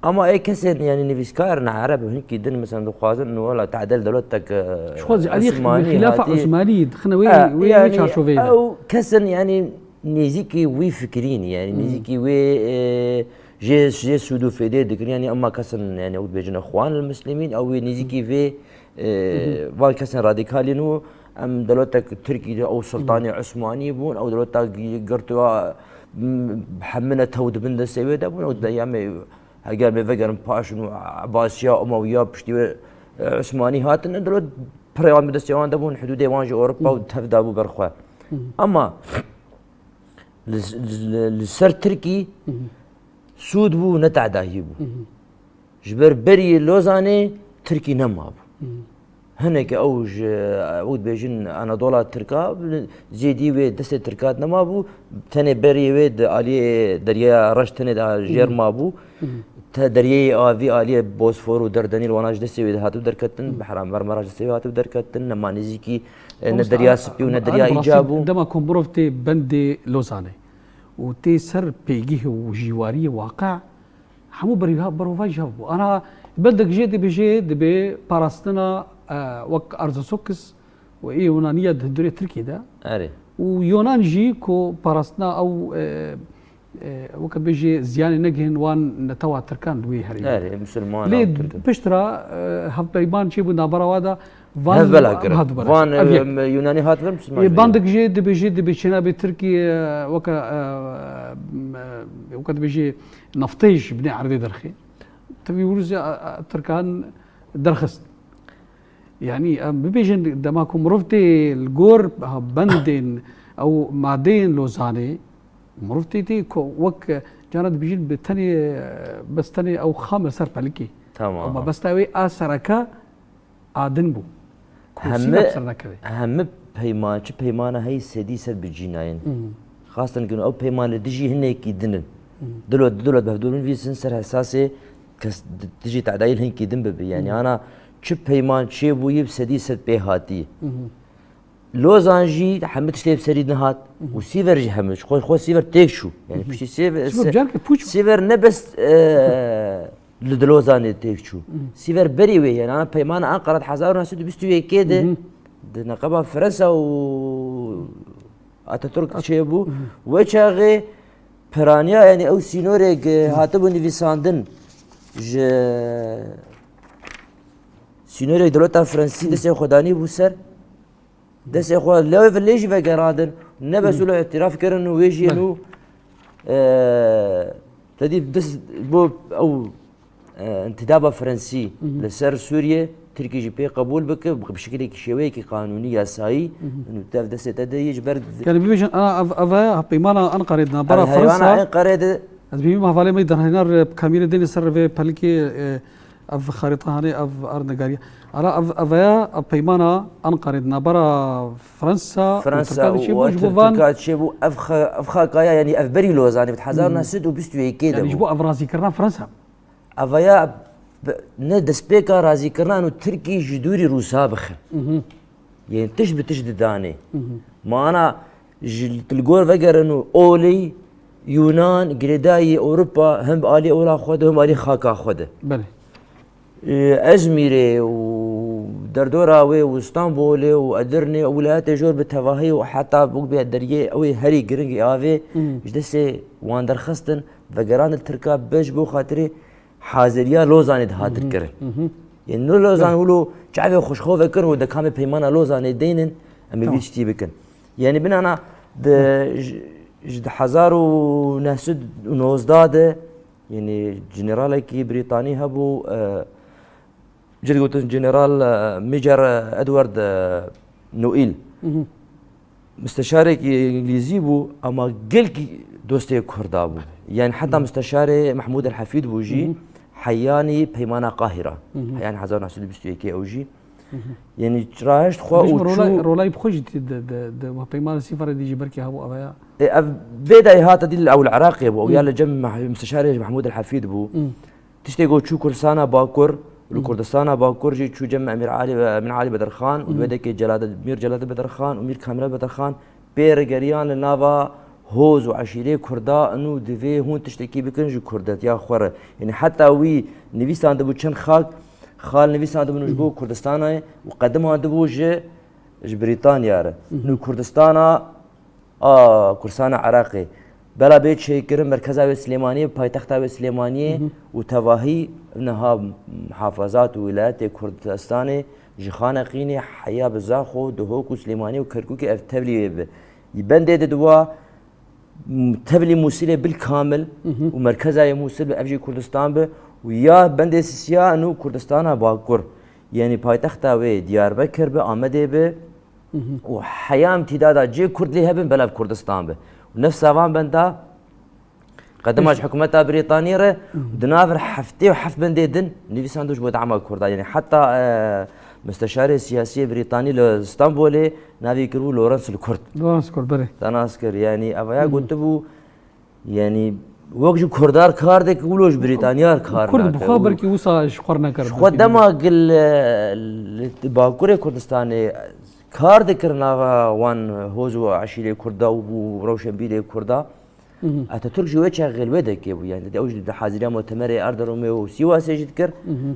Ama ê kesên, yani, nivîskar ne Ereb û hinkî din, mesela, dixwazin, wela, tadel dewletek, e, Ji xwe zî alî Osmanî xîlafa hatî. Osmanî dixine wê, E, wê, wê yani, çarçoveyê de. Ew kesin, yani, nêzîkî wî fikirî ne, yani, Hmm. nêzîkî wê, e, jê, jê sûd û fêdê dikin, yani, ema kesin, yani, ew dibêjin Ixwan el Muslimîn, ew wê nêzîkî vê, e, Hı hı. van kesên radîkalî ne û em dewletek Tirkî de ew Hı hı. Sultanê Osmanî bûn, ew dewleta gi-, girtiwa, m, hemine tew di bin destê wê de bûn, ew de, yani, Heger me vegerin paşin û Ebasiya, Umewiya, piştî wê, e, Osmanî hatin, dilo pirê wan bi destê wan de bûn, hidûdê wan ji Ewropa û Hı hı. tev dabû ber xwe. Hı hı. Ama li, li, li ser Tirkî Hı hı. sûd bû, ne tedahî bû. Hı hı. Ji ber berî Lozanê Tirkî nema bû. Hı hı. Hinekî ew ji, ew dibêjin Anadola Tirka, zêdî wê destê Tirka de nemabû, tenê berê wê di aliyê Deryaya Reş tenê de jêr mabû. Te deryayê avî aliyê Bosfor û Derdenî li wana ji destê wê de hatibû derketin, Behra Mermera ji destê wê hatibû derketin, nema nêzîkî, e, ne Derya Spî û ne Derya Îca bû. Dema ku mirov tê bendê Lozanê û tê ser pêgihê û jîwariyê waqe, hemû berî ha-, berovajî hev bû. Ana bendek jê dibêje, dibê parastina, e, wek Arzasokis û ê Yunaniya di hundirê Tirkiyê de. Erê. Û Yunan jî ku parastina ew, e, e, weke bêjê ziyanê negihin wan netewa Tirkan li wê herêmê. Erê, Musulman Lê an Tirkan. Piştre, e, hevpeyman çêbû navbera wa de van Hevbela kirin. Van, Ev yek. e, Yunanî hat vir Musulman Ê, kirin. Bandek jê dibêje, dibê çênabê Tirkiyê, e, weke, e, e, weke dibêje naftê ji binê erdê derxê. Tevî Rûsya, e, e, Tirkan derxist. Yanî, em bibêjin, dema ku mirov tê li gor, ha, bendên ew madeyên Lozanê, mirov tê tê ku wek cara dibêjin bi tenê, bes tenê ew xam li ser pelikê. Tamam. Ew mabesta wê a sereke a din bû. Ku Hemî, sîvek ser nekeve. Hemî peyman, çi peymana heyî sedî sed bi cînayên. Xastin ku ew peyman li dijî hinekî din in. Dilo, dilo bi hevdû nivîsin ser hesasê kes di-, dijî tedayî hinkî din bibe. Yanî ana çi peyman çêbûyî bi sedî sed pê hatî. Lozan jî hemî tiştê bi serî nehat û Sîver jî hemî, xwe, xwe Sîver têk çû. Yanî piştî Sîver, Sîver se-, careke pûç bû. Sîver ne bes, e, li di Lozanê têk çû. Sîver berî wê, yanî ana peymana Anqara di hezar û neh sed û bîst û yekê de di neqeba Fransa û Atatürk çêbû. Wê çaxê piraniya, yanî ew sînorek, e, hatibû nivîsandin ji sînorek dewleta Fransî destê xwe danî bû ser. Destê xwe lewê ve lê jî vegerandin. Ne bes wilo îtiraf kirin û wê jî nû, e, te dî dest bo ew, e, intidaba Fransî li ser Sûriye, Tirkî jî pê qebûl bike, bi şekilekî şêweyekî qanûnî, yasayî, nû tev destê te de yê ji ber Yanî bibêjin, ana ev, ev e, peymana Anqarê di navbera Fransa. Anqarê de Ez bînim hevalê me derhêner, e, kamîrê dêne ser vê pelikê, e, ev xarîta hanê, ev erdnegariye. Ara ev, ev e, ev peymana Anqarê di navbera Fransa û Fransa Tirkan û çêbû, ji bo van Tirkan çêbû, ev xa-, ev xakaya, yanî ev berî Lozanê bi hezar neh sed û bîst û yekê de Yanî ji bû. Bo ev razîkirina Fransa. Ev ya bi-, ne destpêka razîkirina û Tirkî ji dûrî Rûsa bixin. Yên tişt bi tişt didanê. Ma ana ji, li gor vegerin û olî Yunan girêdayî Ewropa hem bi alî ola xwe de, hem alî xaka xwe de. Belê. Ê, Ezmîrê û derdora wê û Stenbolê û Edirnê û wilayetê jor bi tevahî û heta bûk bê deriyê ew ê herî giring ê avê ji destê wan derxistin, vegerandin Tirka be ji bo xatirê haziriya Lozanê dihatin kirin. Yên nû Lozan wilo çavê xwe ji xwe vekirin û de kamê peymana Lozanê deynin, em ê vî tiştî bikin. Yanî binana di, ji, ji di hezar û neh sed û nozdeh de, yanî generalekî Brîtanî hebû, e, cid gotin General, e, Major, e, Edward, e, Noel. Misteşarekî îngilîzî bû, ama gelkî dostê Kurda bû. Yani heta misteşarê Mehmûd El Hefîd bû jî, heyanî Peymana Qahira. Heyanî hezar neh sed û bîst û yekê ew jî. Yani rahişt xwe û çû. Rolayî bi xwe jî di, di, di, di peymana Sîferê dî jî belkî hebû ev ya. E, ev vê dayî hate dî ew li Iraqê bû. Ew ya li cem Meh-, misteşarê Mehmûd El Hefîd bû. Tiştê ku çû Kurdistana Bakur, li Kurdistana Bakur jî çû cem Emîr Ali, Emîr Ali Bedirxan û wê dekê Celade-, Mîr Celade Bedirxan û Mîr Kamîl Bedirxan pê re geriyan li nava hoz û eşîrê Kurda û divê hûn tiştekî bikin ji Kurdetiya xwe re. Yanî heta wî nivîsandibû çend xak, xal nivîsandibû ji bo Kurdistana û qedimandibû ji, ji Brîtanya re. Nû Kurdistana a Kurdistana Iraqê. Bela bê çêkirin merkeza wê Silêmaniyê, paytexta wê Silêmaniyê û tevahî niha muhafazat û wîlayetê Kurdistanê ji Xaneqînê heya bi Zaxo, Duhok û Silêmaniyê û Kerkûkê ev tevlî wê bi. Bendê de diwa, m, tevlî Mûsilê bil kamil û merkeza yê Mûsil bi ev jî Kurdistan bi û ya bendê sisiya nû Kurdistana Bakur. Yanî paytexta wê Diyarbekir bi, Amedê bi, û heya îmtîdada cê Kurd lê hebin belav Kurdistan bi. Û nefsa van benda qedima ji hikûmeta Brîtanî re di nav re heftê û heft bendê din nivîsandû ji bo dema Kurda. Yanî heta, e, Misteşarê siyasî yê Brîtanî li Stenbolê navê kiribû Lawrence li Kurd. Lawrence Kurd, belê. Te nas kir, yanî evaya Mhm. gotibû, yanî wek ji Kurdar kar dike, wilo ji Brîtaniya kar Kurd nake. bi xwe Û belkî wisa ji xwe nekir, ji xwe belkî. dema gil, e, li Bakurê Kurdistanê kar dikir nava wan hoz û eşîrê Kurda û bû rewşenbîrê Kurda. Mhm. Atatürk jî wê çaxê li wê dekê bû, yanî ew jî di haziriya mutemerê Erzeromê û Sîwasê jî dikir. Mhm.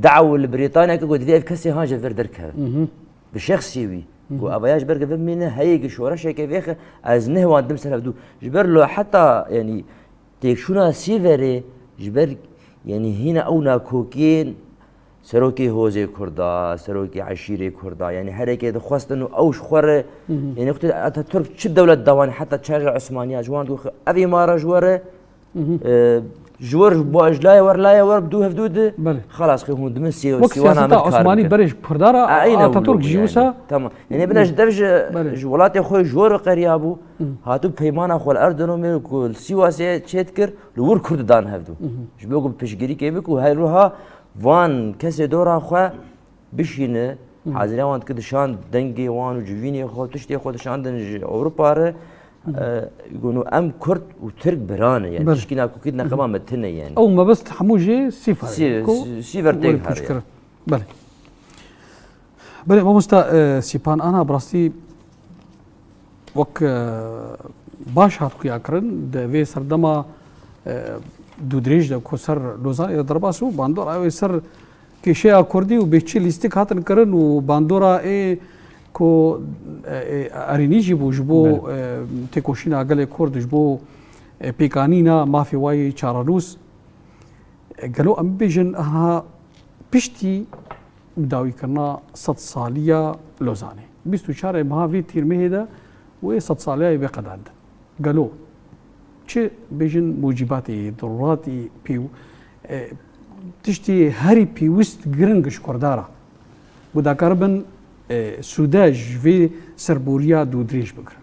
Daw li Brîtanya kir ku divê ev kesê han ji vir derkeve. Mhm. Bi şexsî wî. Ku Mhm. evaya ji ber ke bimîne, heyekî şoreşeke vêxe, ez nehwandim ser hevdû. Ji ber lo heta, yanî, têkşûna Sîverê, ji ber, yanî, hîna ew nakokiyên serokê hozê Kurda, serokê eşîrê Kurda, yanî, hereke dixwestin û ew ji xwe re, Mhm. yanî, wextê Atatürk çi dewlet dawan, heta çaxê Osmaniya ji wan digot, ev îmara ji we re, Mhm. E, ji wir, ji bo-, ji layê wer, layê wer bi dû hevdû di. Belê. Xelas, xê hûn dimin sê-, Wek sêwana siyaseta min kar Osmanî dike. berê ji Kurda re, A, eyne Atatürk wilo jî yani. wisa. Tamam. Yani bine ji dev ji, Belê. ji welatê xwe jor qeriya bû. Hı. Hatû peymana xwe li Erdogan ku li Sîwasê çêt kir, li wir Kurd dan hevdû. Hı hı. Ji bo ku piştgirîkê bik û her wiha van kesê dora xwe bişîne, Hı. haziriya wan dike dişan dengê wan û civînê xwe, tiştê xwe dişandin ji Ewropa re. Hı. E, gono em Kurd û Tirk bira ne, yani Belê. tişkî nakokî di neqeba me tune yani. Ew mebest hemû jê Sîfa ye, Sî-, ku Sî-, Sîver tê were heriye. piştkirin. Belê. Belê, mamosta, e, Sîpan, ana bi rastî wek, e, baş hat xuya kirin, di vê serdema, e, dûdirêj de ku ser Lozanê de derbas bû, bandora wê ser kêşeya Kurdî û bêhçî lîstik hatin kirin û bandora ê ku, e, e, erênî jî bû ji bo, Belê. e, têkoşîna gelê Kurd, ji bo, e, pêkanîna mafê wayê çarenûs. E, gelo em bibêjin, aha, piştî bidawîkirina sed saliya Lozanê, bîst û çar meha vê tîrmehê de wê sed saliyayê vê qedandin. Gelo çi bêjin mûcîbatê, deruratê pêw-, e, tiştê herî pêwist giring ji Kurda re ku dakaribin, e, sûde ji vê serboriya dûdirêj bigirin?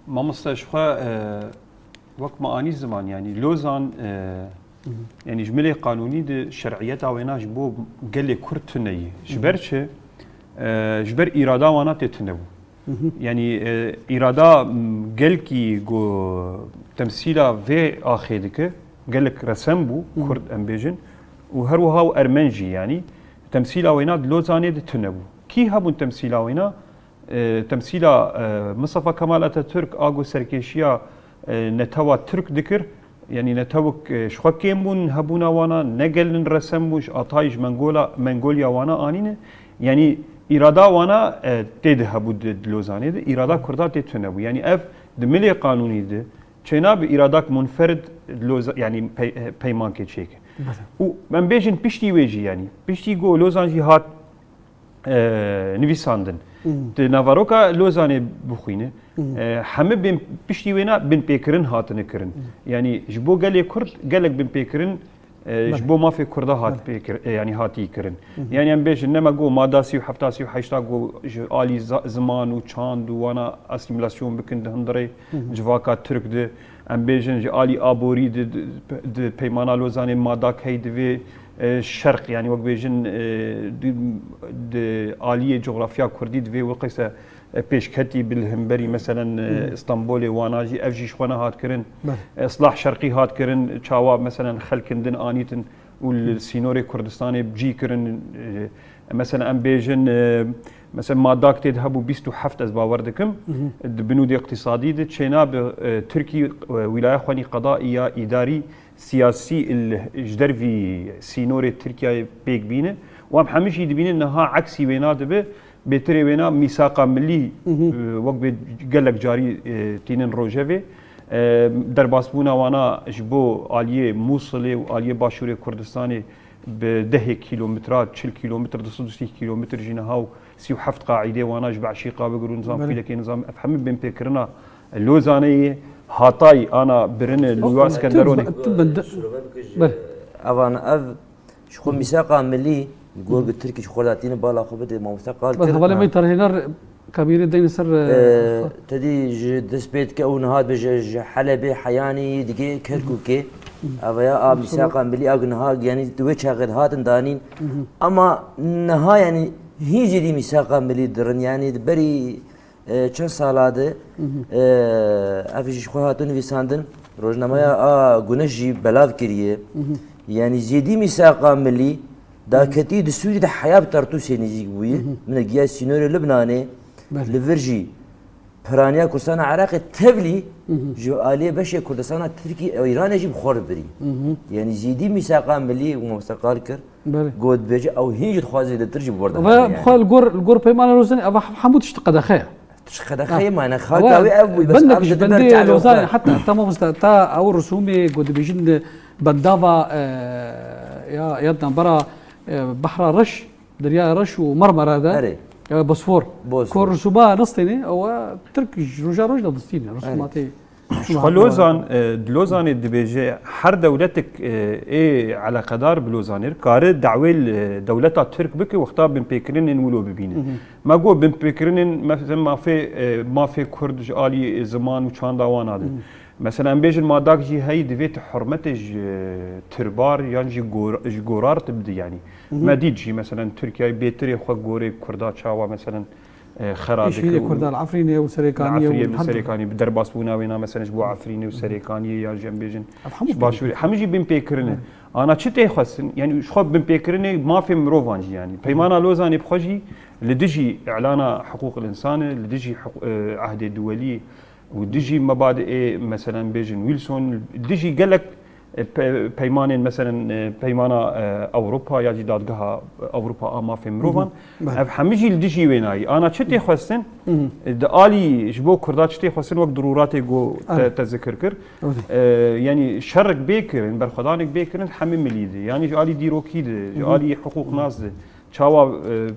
Mamoste, ji xwe, e, wek me anî ziman, yanî Lozan, e, Hı hı. yanî ji milê qanûnî de şer'iyeta wêna ji bo gelê Kurd tune ye. Ji Hı hı. ber çi? E, ji ber îrada wana tê tune bû. Hı hı. Yanî, e, îrada, m, gelkî ku temsîla vê axê dike, gelek resen bû, Hı hı. Kurd em bêjin, û her wiha û Ermen jî, yanî temsîla wêna di Lozanê de tune bû. Kî hebûn temsîla wêna? E, temsîla, e, Mustafa Kemal Atatürk a ku serkêşiya, e, netewa Tirk dikir, yanî netewek, e, ji xwe kêm bûn, hebûna wana ne gelin resen bûn, ji Atay, ji Mengola, Mengolya wana anîne. Yanî îrada wana, e, tê de hebû di, di Lozanê de, îrada Kurda tê tune bû. Yanî ev di milê qanûnî de çênabe îradak munferid Loza-, yanî pey-, e, peymankê çêke. Belê. Û em bêjin piştî wê jî, yanî piştî ku Lozan jî hat, e, nivîsandin. Hı. Di naveroka Lozanê bixwîne, Hı. e, hemî bin piştî wêna binpêkirin hatine kirin. Hı. Yanî ji bo gelê Kurd gelek binpêkirin, e, Belê. ji bo mafê Kurda hat Belê. pêkir-, e, yanî hatî kirin. Hı hı. Yanî em bêjin nema go mada sî û hefta, sî û heşta go ji alî za-, ziman û çand û wana asîmîlasyon bikin di hundirê Hı hı. civaka Tirk de. Em bêjin ji alî aborî di, di, di peymana Lozanê madak hey divê, e, şerq, yanî wek bêjin, e, di, di aliyê cografya Kurdî divê wê qeyse, e, pêşketî bi li hemberî, meselen, e, Hı. Stenbolê, wana jî, ev jî ji xwe nehat kirin. Belê. E, Islah Şerqî hat kirin, çawa, meselen, xelkindin anîtin û li sînorê Kurdistanê cî kirin. E, Mesela em bêjin, e, mesela madak tê de hebû bîst û heft, ez bawer dikim, Hı hı. di binûdê iqtîsadî de çênabe, e, Tirkî, e, wîlaya xwenî qedaî ya îdarî siyasî il ji dervî sînorê Tirkiyeyê pêk bîne. Û em hemî jî dibînin niha eksî wêna dibe, bêtirê wêna mîsaqa milî, Hı hı. e, wek bê gelek carî, e, tînin rojevê. E, derbasbûna wana ji bo aliyê Mûsilê û aliyê başûrê Kurdistanê bi dehê kîlometra, çil kîlometr, du sed û sî kîlometr jî niha û sî û heft qaîdê wana ji Beşîqa bigir û nizam Belê. Pîlekê nizam, ev hemî binpêkirina Lozanê ye, hatay ana birine Lûya Iskenderonê. Tibin, tibin, Belê. Evan ev ji xwe mîsaqa milî, gor bi Tirkî ji xwe datîne bala xwe bide, mamoste qal Bes kir. hevalê me terhêner Kabîrê deyne ser, e, Ee, te dî ji dest pê dike û niha dibêje ji Helebê, Heyanî, digê Kerkûkê. Eva ya a mîsaqa milî a niha, yanî di wê çaxê de hatin danîn. Ama niha yanî hîn zêdî mîsaqa milî dirin. Yanî di berî, e, çend sala de, e, ev jî ji xwe hatin nivîsandin. Rojnameya a Guneş jî belav kiriye. Yanî zêdî mîsaqa milî daketî di Sûrî de heya bi tertûsê nêzîk bûye. Min giya sînorê Libnanê, Belê. Li vir jî piraniya Kurdistana Iraqê tevlî ji aliyê beşê Kurdistana Tirkî û Îranê jî bi xwe re birî. Yanî zêdî mîsaqa milî û mamoste qal kir. Belê. Got dibêje ew hîn jî dixwaze zêdetir jî bi wir de Ve herin bi xwe yani. Li gor, li gor peymana Lozanê ev hemû tişt qedexe ye. Tişt qedexe ye, mane xaka wê ev bûye, bes ev dide ber çavê xwe. Heta tamam usta, ta ew risûmê ku dibêjin bendava, e, ya, ya navbera, e, Behra Reş, Deryaya Reş û Marmara de, Erê. e, Bosfor. Bosfor. Ku risûma nistêne, ew e Tirk ji roja roj de distîne. Risûmatê Ji xwe Lozan, e, di Lozanê dibêje her dewletek, e, ê eleqedar bi Lozanê re kare dawê li dewleta Tirk bike wexta binpêkirinên wilo bibîne. Me got binpêkirinên me-, mafê, e, mafê Kurd ji alî ziman û çanda wana de. Mesela em bêjin madak jî heyî divê tu hurmetê ji tirbar yan jî gor-, ji gorar tu bidî yanî. Me dît jî mesela Tirkiyeyê bêtirê xwe gorê Kurda çawa mesela e, xera dike Pêşînê û Kurda li Efrînê û li Serêkaniyê û Efrînê li û her Serêkaniyê, bi derbasbûna wê na, mesela ji bo Efrînê û Serêkaniyê ya jî em bêjin Ev hemû ji Başûrê, hemû jî binpêkirin e. Ana çi tê xwestin? Yanî ji xwe binpêkirinê mafê mirovan jî yanî. Peymana Lozanê bi xwe jî li dijî îlana hiqûqil însan e, li dijî hiqû-, e, ehdê duwelî û dijî mebadiê, meselen bêjin Wilson, dijî gelek e, pe-, peymanên, meselen, e, peymana, e, Ewropa ya jî dadgeha Ewropa a mafê mirovan, Hı hı. Belê. Ev hemî jî li dijî wê nayî. Ana çi tê xwestin? Hı hı. E, di alî ji bo Kurda çi tê xwestin wek dirûratê ku te, Erê. te zikir kir. Erê. E, yanî şerek bê kirin, berxwedanek bê kirin hemî milî de. Yanî ji alî dîrokî de, ji Hı hı. alî hiqûqnas de. Çawa, e,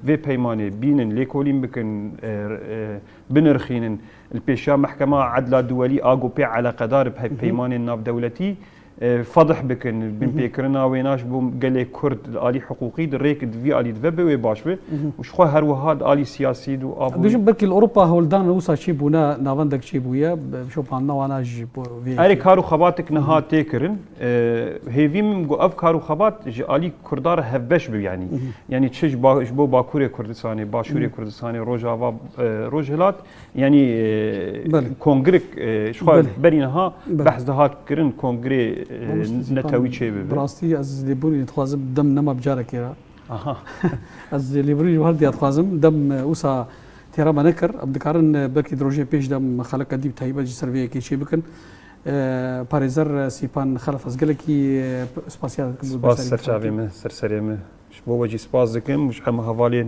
vê peymanê bînin, lêkolîn bikin, e, e, binirxînin, li pêşiya mehkema edla duwelî a ku pê eleqedar bi hev Hı hı. peymanên navdewletî, e, fedih bikin, Hı hı. binpêkirina wêna ji bo gelê Kurd li alî hiqûqî di rêk di vî alî di ve bi wê baş be Hı hı. û ji xwe her wiha di alî siyasî de û abûyî. Bêjin belkî li Ewropa hewldan wisa çêbûne, navendek çêbûye, bi şopandina wana ji bo vê Erê yekê. Kar û xebatek niha Hı hı. tê kirin. E, hêvî min ku ev kar û xebat ji alî Kurda re hevbeş be yanî. Hı hı. Yanî çi ji ba-, ji bo Bakurê Kurdistanê, Başûrê Hı hı. Kurdistanê, Rojava, e, Rojhilat, Yanî, e, Belê. Kongrek, e, ji xwe Belê. berî niha Belê. behs dihat kirin kongrê, e, Mamoste Sîpan, netewî çêbibe. Bi rastî ez lêborînê dixwazim dem nema bi carekê re. Aha. Ez lêborînê ji we her diya dixwazim. Dem, e, wisa têra me nekir. Em dikarin, e, belkî di rojê pêş de em xeleka dî bi taybet ji ser vê yekê çêbikin. E, parêzer, e, Sîpan Xelef, ez gelekî, e, spasiya dikim bo Spas beşdarî ser çavê min, ser serê min. Ji bo we jî spas dikim û ji hemû hevalên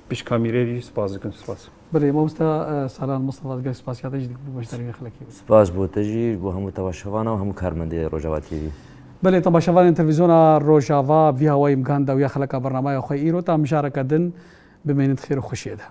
pişt kamîrê jî spas dikim. Spas. Belê, mamosta, e, Salan Mistefa, ez gelek spasiya te jî dikim bo beşdarî vê xelekê. Spas bo te jî, bo hemû temaşevana û hemû karmendê Rojava T V. Belê, temaşevanên televîzyona Rojava, vî hawayî em gihanda wiya xeleka bernameya xwe îro, ta mijareke din bimînin di xêr û xweşiyê de.